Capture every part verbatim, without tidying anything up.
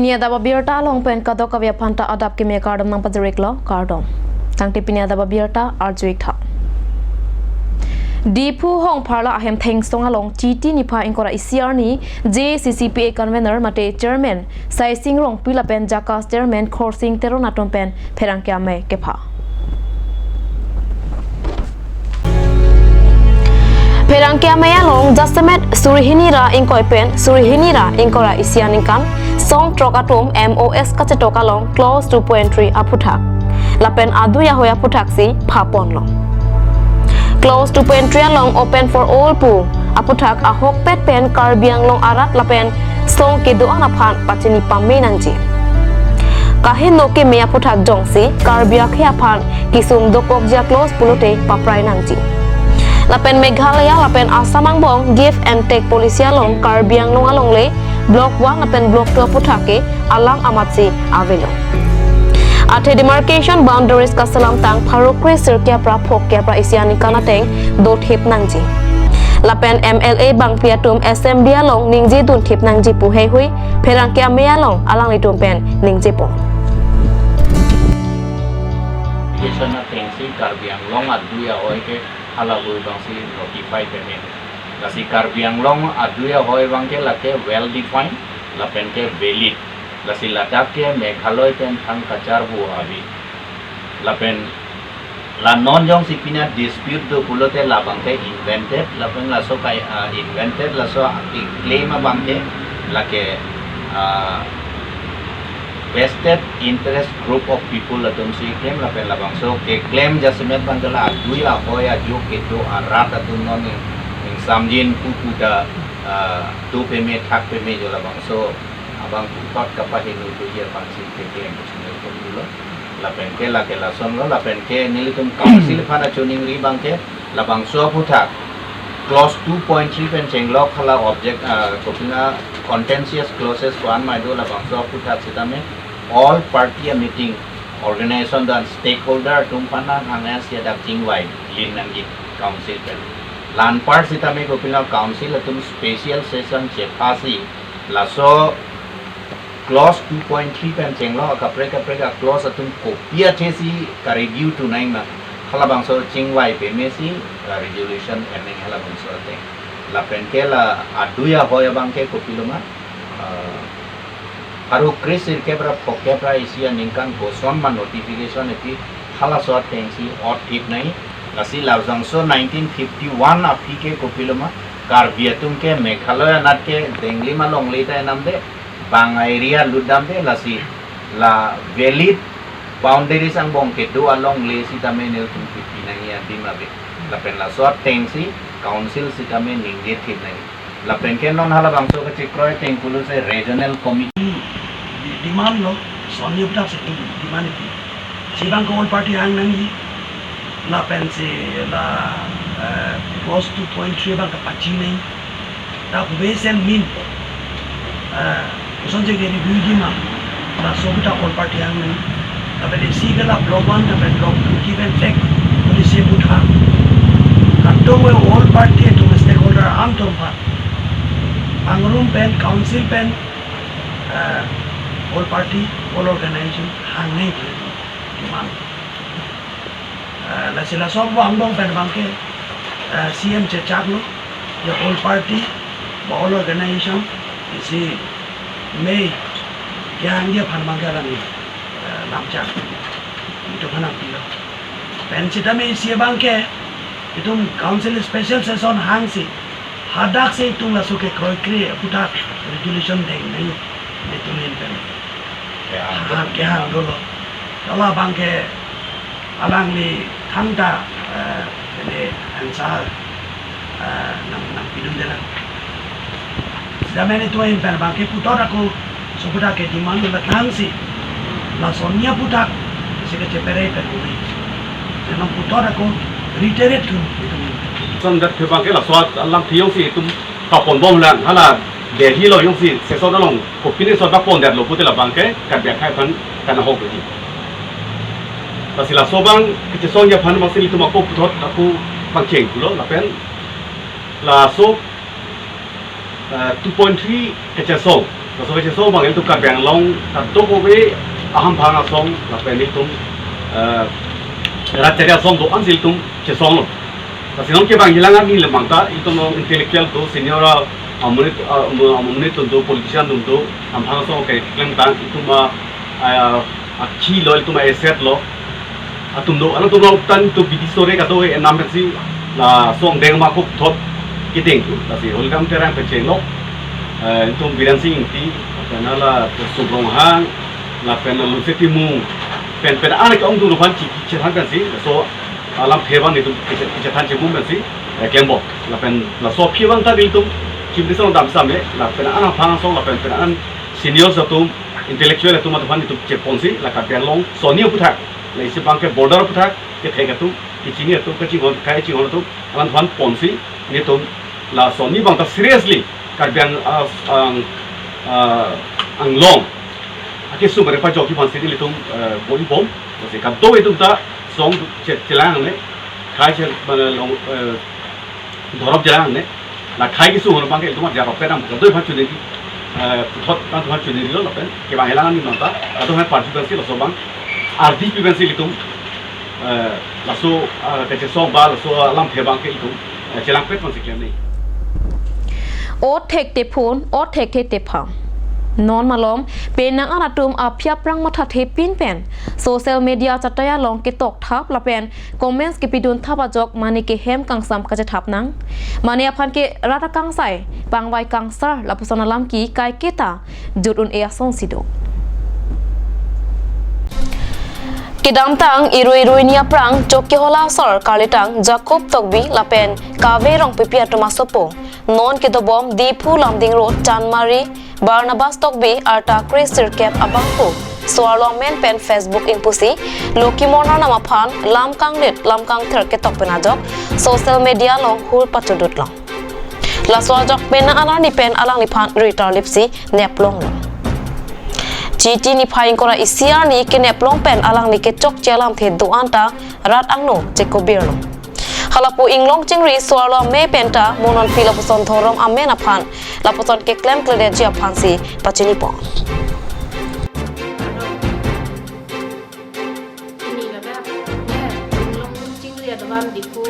Pini adap abirta along pen kadokave aphanta adap kimi akardom nangpajir-iklo, kardom. Tangte pini adap abirta arju-ik tha. Diphu Hongpharla ahem Thengsong along Chiti niphai ingkoi ra isi arni J A C C P A convener mate chairman Saising Rongpi lapen JACAS chairman Khorsing Teron atum pen pherangke amei kepha. Pherangke amei along jasemet suri hini ra ingkoi pen suri hini ra ingkoi ra isi aningkan song throk atum M O S kachetok along clause two point three aphuthak lapen adui ahoi aphuthak si phaponlo. Clause two point three along open for all pu aphuthak ahokpet pen Karbi Anglong arat lapen song kedo-an aphan pachini pame nangji. Kaheno keme aphuthak jongsi Karbi akhei aphan kesung dokokji a-clause pulote paprai nangji. Lapen Meghalaya lapen Assam angbong give and take policy along Karbi Anglong alongle Block one lapen Block two aphuthak ke alang amatsi avelo. Athe demarcation boundaries kaselamtang pharo kre sirkep ra phokep ra isi aningkan ateng dothip nangji. Lapen M L A bangpi atum assembly along ningje dunthip nangji pu heihui pherangke amei along alanglitum pen ningjepon. Application atengsi Karbi Anglong adui ahoi ke hala hui abangsi notify peme. Lasi Karbi Anglong adui ahoi abangke lake well defined, lapen ke valid. Lasi ladak ke Meghalaya pen thang kacharbo ave. Lapen la non jongsi pini dispute do pulote labangke invented, lapen laso kai, ah, invented, laso claim abangke lake, ah, vested interest group of people atumsi claim, lapen labangso keclaim jasemet abangke la adui ahoi ajo kedo arat atum non ning, ning samjin pupu ta, ah, do peme thak peme jo labangso abang puthot kapaheno doji aphansi keclaim pusi nelitum pulo. Lapen ke lake lasonlo, lapen ke nelitum council aphan achoningri abangke labangso aphuthak clause two point three pen chenglok hala object, ah, kopina contentious clauses ko-an ma do, labangso aphuthak sitame all party a-meeting, organization dan stakeholder atum aphan nang hangsi adak chingvai lin nangji council pen. La anpar sitame kopina council atum special session chephasi laso clause two point three pen chenglok akaprek kaprek a-clause atum kopi athesi ka-review tu nangma, halabangso chingvai pemesi, uh, resolution en nang halabangso ateng. Lapen ke la adui ahoi abangke kopiloma, uh, pharo kre sirkep ra phokep ra isi aningkan koson ma notification epi halaso atengsi othip nangji. Lasi labangso nineteen fifty-one aphi ke kopiloma Karbi atum ke Meghalaya anat ke denglim alongle ta enamde, bang area lutdamde, lasi la valid boundaries angbong kedo alongle sitame nelitum pipi nangji adim ave. Lapen laso atengsi council sitame ningje thip nangji. Lapen ke non halabangso kachekroi ateng pulo si regional committee. Di-, demand lo, sonni aphuthak si demand ipi. Si abangke all party hang nangji. Lapensi la, eh, clause two point three abangke pachi nangji. Ta pu besen min, eh, kosonsi ke-review ji ma, laso aphuthak all party hang nangji. Lapen isi ke la block one lapen block two give and take policy aphuthak. Kadokave all party atum stakeholder atum aphan pangrum pen council pen, eh, all party, all organization hang nangji pu demand. Eh, lasi laso angbong pen abangke, eh, C M chechaklo, ya all party, ba all organization, isi mei kehangji aphan abangke alangli, eh, lamchak itum aphan nangpilo. Pen sitame isi abangke itum council special session hangsi hadaksi itum laso kekroikre aphuthak resolution deng nangji, itum ahin pen. Ya, ha, kehang dolo. Halabangke alangli thangta, eh, ini answer, eh, nang, nangpidunde lang. Sitame itum ahin pen abangke puthot ako laso aphuthak ke-demand lo, la thansi la sonni aphuthak si kachepere pen uri. Sitame puthot ako reiterate dun itum ahin pen. Son dak ke abangke laso alam thiyong si itum kaponbom lang, hala Delhi lo jongsi session along kopine sot bak pondetlo pute labangke Karbi akhei aphan kanahok doji. Lasi laso abang kachesongji aphan abangsi ilitum ako puthot ako pangcheng pulo lapen laso, eh, two point three kachesong Laso kachesong abang ilitum Karbi Anglong kadokave ahamphang asong lapen ilitum, eh, rat chari asong do-an si ilitum chesonglo. Lasi non kevang hilang arni le mangta ilitum along intellectual do, senior a, amonit, a, amo-, amonit atum do, politician atum do, hamphang asong keklem tang ilitum a, a, akhi lo, ilitum a-asset lo. Atum do, alangtum lo tan to bidi sore kado enam pensi laso angdeng ma kok thot kiting tu. Lasi Holgam Terang pen chenglok, eh, ilitum Biren Sing Ingti, lapen la Sum Ronghang, lapen la Lucy Timung, pen pen anek ong tu lapen chi, chi chethan pensi, laso alam phevan ilitum chi, chi chethan chimum pensi, eh, klembom. Lapen laso aphi abang ta ilitum chimdi song dam sam e, lapen an hamphang asong, lapen pen an senior atum, intellectual atum aphan ilitum cheponsi, la Karbi Anglong sonni aphuthak, la isi abang ke border aphuthak, kethek atum, kechini atum, kachinghon, kai chinghon atum, alangphan ponsi, nelitum la sonni abang ta seriously, Karbi Ang-, ah, Ang-, ah, Anglong akesung pen pajokji aphansi nelitum, eh, bom bom, lasi kadokave atum ta song che-, chelang ne, kai che, mane long, eh, dhorom chelang ne, la khei kesung ahormu abang ke ilitum arjap pen am kadokave aphan chuniri, eh, puthot abang aphan chunirilo lapen kevang hilang arni mangta kadokave aphan parju pensi laso abang ardi pi pensi ilitum, eh, laso, eh, kachesong ba laso alam phe abang ke ilitum, eh, chelangpet pensi klem nangji. O thekte phun, o thekthe tephang. Non malom, penang an atum aphi aphrang mathathe pin pen social media chatai along ketok thap lapen comments kepidun thap ajok mane ke hem kangsam kachethap nang. Mane aphan ke rat akangsai, pangvai kangsar lapuson alam ke kaiketa jut un-e asonsi do. Kedamtang irui irui ni aphrang Chokihola asor karlitang Jacob Tokbi lapen Kave Rongpipi atum asopo non kedobom Diphu Lumding Road, Chanmari, Barnabas Tokbi arta kre sirkep abangphu so-arlo amen pen Facebook ingpusi Lokhimon Arnam aphan lam kanglit lam kangthir ketok pen ajok social media along hur pachudutlo. Laso ajok penang an arni pen alangliphan ri tarlipsi neplonglo. Chiti niphai ingkoi ra isi arni keneplong pen alangli kechokche alamthe do-an ta rat angno chekobirlo. Halapu inglong chingri so-arlo ame pen ta mo nonpi lapuson dhorom amen aphan lapuson keklemkledetji aphansi pachinipon. Pini ladak, eh, inglong chingri adovan Diphu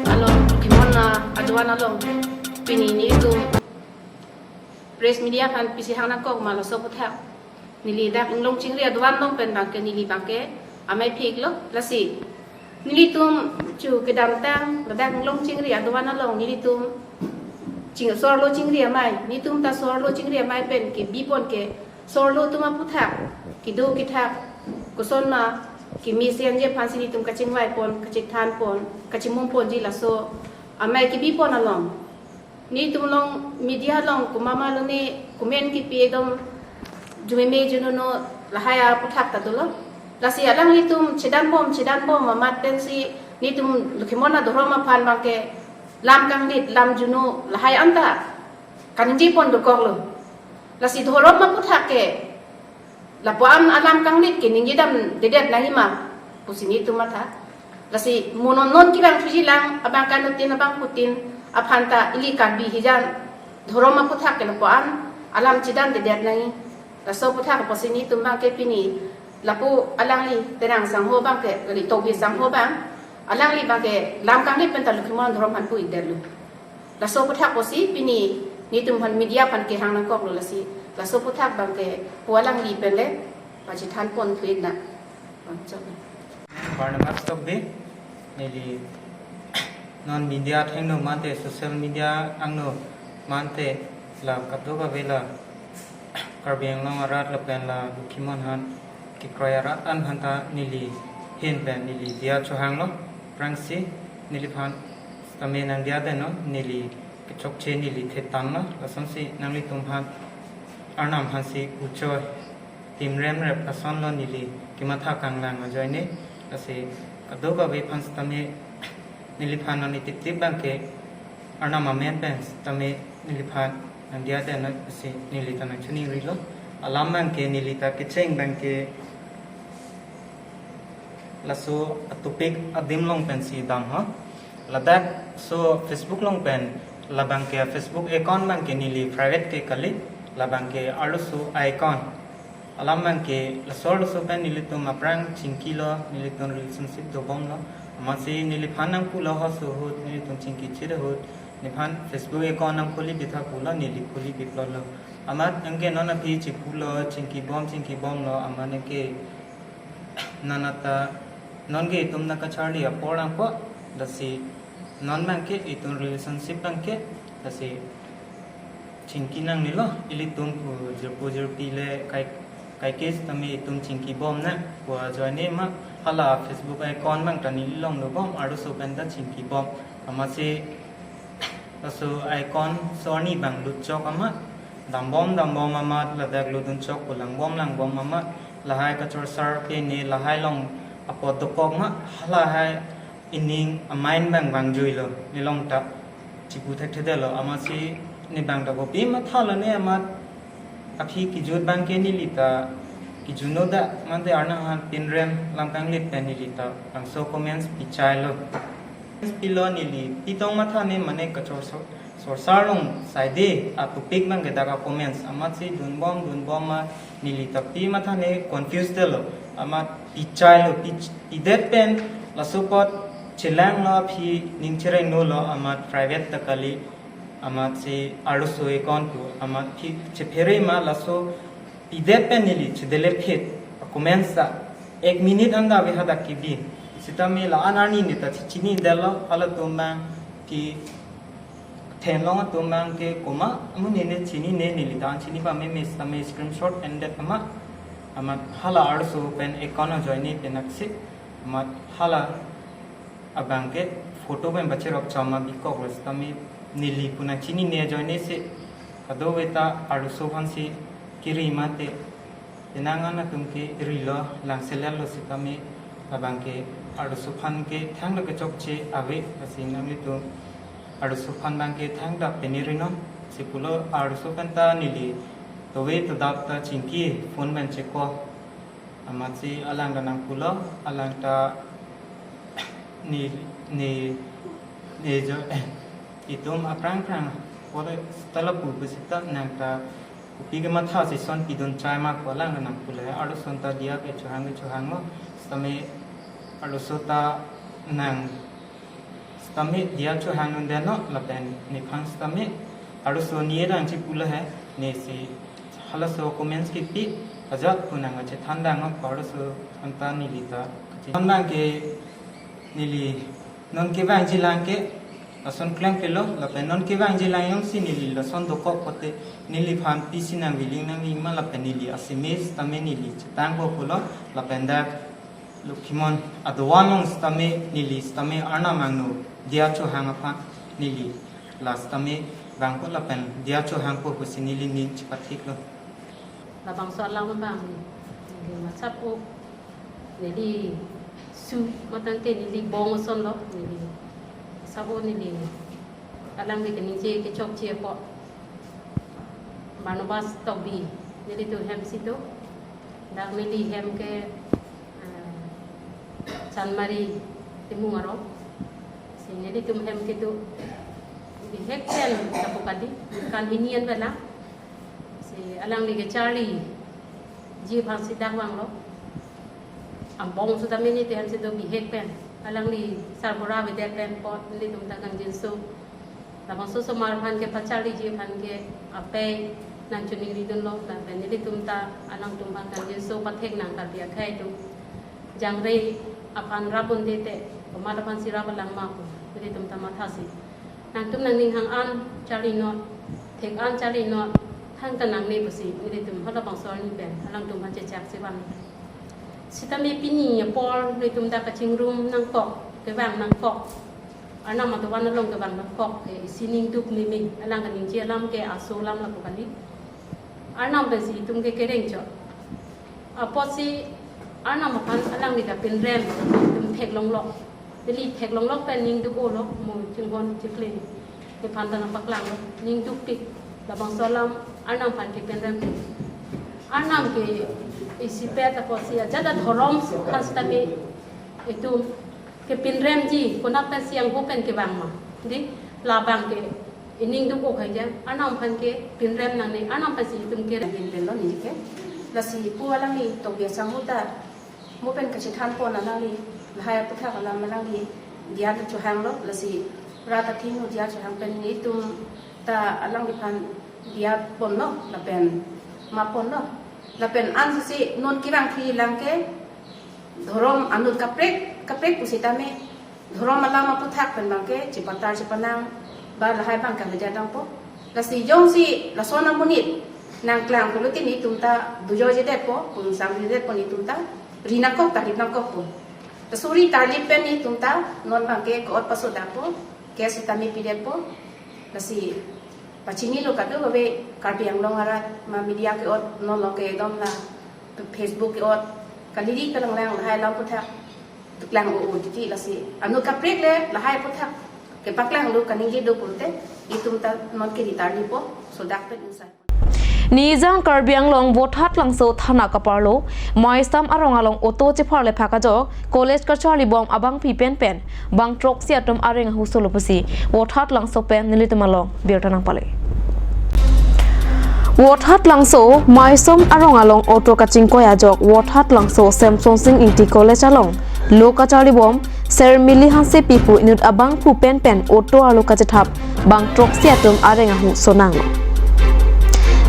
along Lokhimon adovan along pini nelitum press media aphan pisi hang nangkok ma laso aputhak. Neli dak inglong chingri adovan along pen abang ke neli abang ke amei phiklo, lasi nelitum chu kedamtang ladak inglong chingri adovan along nelitum ching so-arlo chingri amei, nelitum ta so-arlo chingri amei pen kebipon ke so-arlo atum aputhak, kedo kethak, koson ma kemesen je aphansi nelitum kachingvaipon, kachethanpon, kachimumponji laso amei kebipon along nelitum along media along komat ma lone comment kepi ekdom jumeme junono lahai aputhak ta dolo. Lasi alanglitum chedanbom, chedanbom amat pensi nelitum Lokhimon adhorom aphan abang ke lam kanglit, lam juno lahai anta kaningjepon dokoklo. Lasi dhorom aputhak ke lapu-an alam kanglit ke ningjedamdedet nangji ma pusi nelitum matha. Lasi mo non non kevang thuji lang abang kanutin abangphutin aphan ta ili Karbi hijan dhorom aputhak ke lapu-an alam chedamdedet nangji. Laso aputhak pusi nelitum abang ke pini lapu alangli Terang sangho abang ke, kali Tokbi sangho abang, alangli abang ke lam kanglit pen ta Lokhimon adhorom aphan pu-ikdetlo. Laso aputhak pusi pini nelitum aphan media aphan kehang nangkoklo, lasi laso aputhak abang ke pu alangli pen le pachethanpon thuin na. Barnabas Tokbi, neli non media athengno mate social media angno mate la kadokave la Karbi Anglong arat lapen la Lokhimon aphan kekroi arat an aphan ta neli ahin pen neli diya chohanglo, aphrangsi neliphan sitame nangdiya detnon, neli kechokche neli thetanglo, lasonsi nanglitum aphan Arnam aphansi ucho timremrep asonlo neli kematha kanglang ajoine, lasi kadokave aphan sitame neliphan non itip tip abang ke Arnam amen pen sitame neliphan nangdiya detnon pusi neli ta nangchiningrilo. Alam abang ke neli ta kecheng abang ke laso a-topic adim along pensi dam ho. Ladak so Facebook along pen labang ke Facebook account abang ke neli private ke kali. Labang ke arloso icon. Alam abang ke laso arloso pen nelitum aphrang chingkilo, nelitum relationship dobomlo. Amatsi neliphan nangpulo halaso ahut, nelitum chingkichit ahut, nephan Facebook account nangkholi pitha pulo, neli kholi piplotlo. Amat anke non aphi chipulo, chingkibom, chingkibomlo, amat anke nanata non ke itum nangkacharli apor nangpo, lasi non abang ke itum relationship abang ke, lasi chingki nangnelo, ilitum pu jirpo jirpi le kai, kai ke sitame itum chingkibom nang pu ajoine ma, hala Facebook account abang ta neli longdobom, arloso pen ta chingkibom. Amatsi laso icon so arni abang lutchok amat, dambom dambom amat, ladak lutdunchok pu langbom langbom amat, lahai kachorsar pen ne lahai along apot dokok ma, halahai ining amain abang vangjuilo, nelong ta chipu thekthedetlo, amatsi ne abang ta kopi mathalo ne amat aphi kijut abang ke neli ta kijut noda mate arnam aphan pinrem lam kanglit pen neli ta bangso comments pichailo. Comments pilo neli pitong mathane mane kachor sor-, sorsar along saide atopic abang ke dak a comments amatsi dunbom dunbom ma neli ta pi mathane confused lo amat pichailo, pi, pidet pen laso apot chelanglo aphi ning cherengnolo amat private ta kali amatsi arloso account pu amat phi chephere ma laso pidet pen neli chedelete phit a comments ta ek minute anda ave hadak kebi. Sitame la-an arni ne ta chechinidetlo, halatum abang ke thenlong atum abang ke komat amonit ne chinine, neli ta chinipame, me sitame screenshot endet amat, amat hala arloso pen account ajoine pen aksi amat hala abang ke photo pen bacherop chama bikoklo sitame neli pu nangchinine ajoine si kadokave ta arloso aphansi kiri mate, penang an atum ke rilo, langseletlo sitame labang ke arloso aphan ke thangta kechokche ave, lasi nanglitum arloso aphan abang ke thangta pini rinon si pulo, arloso pen ta neli tove todap ta chingki phone pen cheko. Amatsi alang ta nangpulo, alang ta ne, ne, ne jo, itum aphrang aphrang pore seta lapu pusita nang ta kopi ke matha si son pidun chai ma pu alang ta nangpulo, arloso ta diya ke chohang ke chohanglo, sitame arloso ta nang sitame diya chohang un deno lapen nephan sitame arloso ne dang chipulo he, ne si halaso comments kipi ajat pu nangkachethan dang pu arloso aphan ta neli ta kachethan dang ke neli non kevangjilang ke lason klemklelo lapen non kevangjilang jongsi neli lason dokok pote neliphan pisi nangviling nangving ma lapen neli aseme sitame neli chetangpo pulo lapen dak Lokhimon adovan along sitame neli sitame arnam angno diya chohang aphan neli la sitame vangpo lapen diya chohangpo pusi neli ning chepathiklo. Labangso alam abang neli masap o, neli su matang te neli bong asonlo, neli masap o neli alangli keningje kechokche apot Barnabas Tokbi, nelitum hem si do. Dak neli hem ke, eh, Chanmari Timung arong. Si nelitum hem kedo bihek pen lapu kali, kan hini an bela. Si alangli kecharliji aphansi dak vanglo. Ambong sitame nelitum hem si do bihek pen. Alangli sarbura avedet pen apot nelitum ta kangjinso. Labangso osomar aphan kepacharliji aphan ke apei nangchiningridunlo, lapen nelitum ta alangtum aphan kangjinso pathek nang Karbi akhei atum. Jangre aphan rap un-e te, komat aphansi rap alang ma pu nelitum ta mathasi. Nangtum nangning hang an charli non, thek an charli non, thangta nangne pusi nelitum halabangso arni pen alangtum aphan chechak si vang. Sitame pini apor nelitum ta kachingrum nangkok, kevang nangkok. Arnam adovan along kevang nangkok ke isi ning duk meme, alang kaningje alam ke aso alam lapu kali. Arnam pensi itum ke kereng chot. Apotsi arnam aphan alangli ta pinrem, itum theklonglok. Neli theklonglok pen ning duk-olo, mo chinghon chikle. Nephan ta nangpaklanglo, ning dukpik. Labangso alam arnam aphan kepinrem. Arnam ke isipet apotsi ajat adhorom aphan sitame itum kepinremji, konat pensi angho pen kevang ma. Di, labang ke Ining dum ok hai ja, Arnam aphan ke pinrem nangne, Arnam aphan si itum ke rem pinlo neli ke. Lasi pu alangli Tobias Sanghu ta mo pen kachethan pon alangli, lahai aputhak alam alangli diya chohanglo, lasi rat athengno diya chohang pen nelitum ta alangliphan diya ponlo, lapen ma ponlo. Lapen ansi non kevang thi lang ke dhorom anut kaprek kaprek pusitame dhorom alam aputhak pen abang ke chepatar chepanang ba lahai abang kangja dampo. Lasi jongsi lason amonit nangklang pulote nelitum ta dujoi jedetpo, pungsam jedetpo nelitum ta, ri nangkok ta ri nangkokpo. Lasuri tarlip pen nelitum ta non abang ke ko-ot pasodakpo, case sitame pidetpo. Lasi pachinilo kadokave Karbi Anglong arat ma media ke-ot non lo ke dom la Facebook ke-ot kaliri kalanglang lahai alam aputhak klang o o titi, lasi anut kaprek le lahai aputhak kepaklanglo kaningje do pulote itum ta non ke ri tarlippo, sodak pen usai. Nijang Karbi Anglong Vothatlangso thana kaparlo Maisam arong along auto chepharle phak ajok college kacharlibom abangpi penpen bang throksi atum areng ahu solo pusi Vothatlangso pen nelitum along birta nangpale. Vothatlangso Maisam arong along auto kachingkoi ajok Vothatlangso Semson Sing Ingti College along lo kacharlibom Sermili Hansepi pu inut abangphu penpen auto arlo kachethap bang throksi atum areng ahu sonanglo.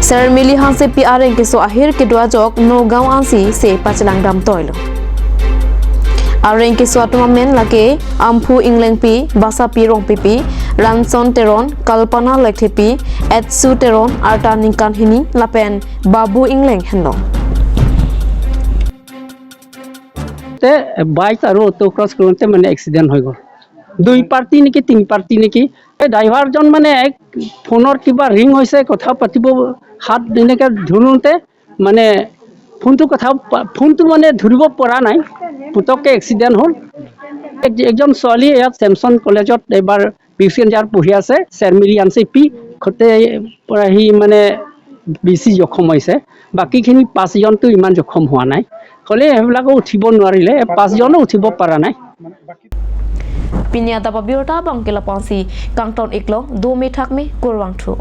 Sermili Hansepi areng keso ahir kedo ajok Nagaon ansi se pachelang damtoilo. Areng keso atum amen lake Amphu Inglengpi, Basapi Rongpipi, Ranson Teron, Kalpana Lekthepi, Etsu Teron, arta ningkan hini, lapen Babu Ingleng henlo. তে বাইক আৰু auto cross কৰোঁতে মানে এক্সিডেণ্ট হৈ গ'ল। দুই পাৰ্টি নেকি, তিনি পাৰ্টি নেকি, এই ড্ৰাইভাৰজন মানে এক ফোনৰ কিবা ৰিং হৈছে, কথা পাতিব, হাত এনেকে ধৰোঁতে মানে ফোনটো কথা পা-, ফোনটো মানে ধৰিব পৰা নাই, পুতককে এক্সিডেণ্ট হ'ল। এক-, একজন ছোৱালী ইয়াত ছেমছন কলেজত এইবাৰ বি চি এন জাৰ পঢ়ি আছে, চেৰমিলি আনচেপি খতে পৰা সি মানে বেছি জখম হৈছে। বাকীখিনি পাঁচজনতো ইমান জখম হোৱা নাই, হ'লে সেইবিলাকো উঠিব নোৱাৰিলে, পাঁচজনো উঠিব পৰা নাই। Pini adap abirta abang ke lapu-ansi kangton iklo, dome thakme, kurvangthu.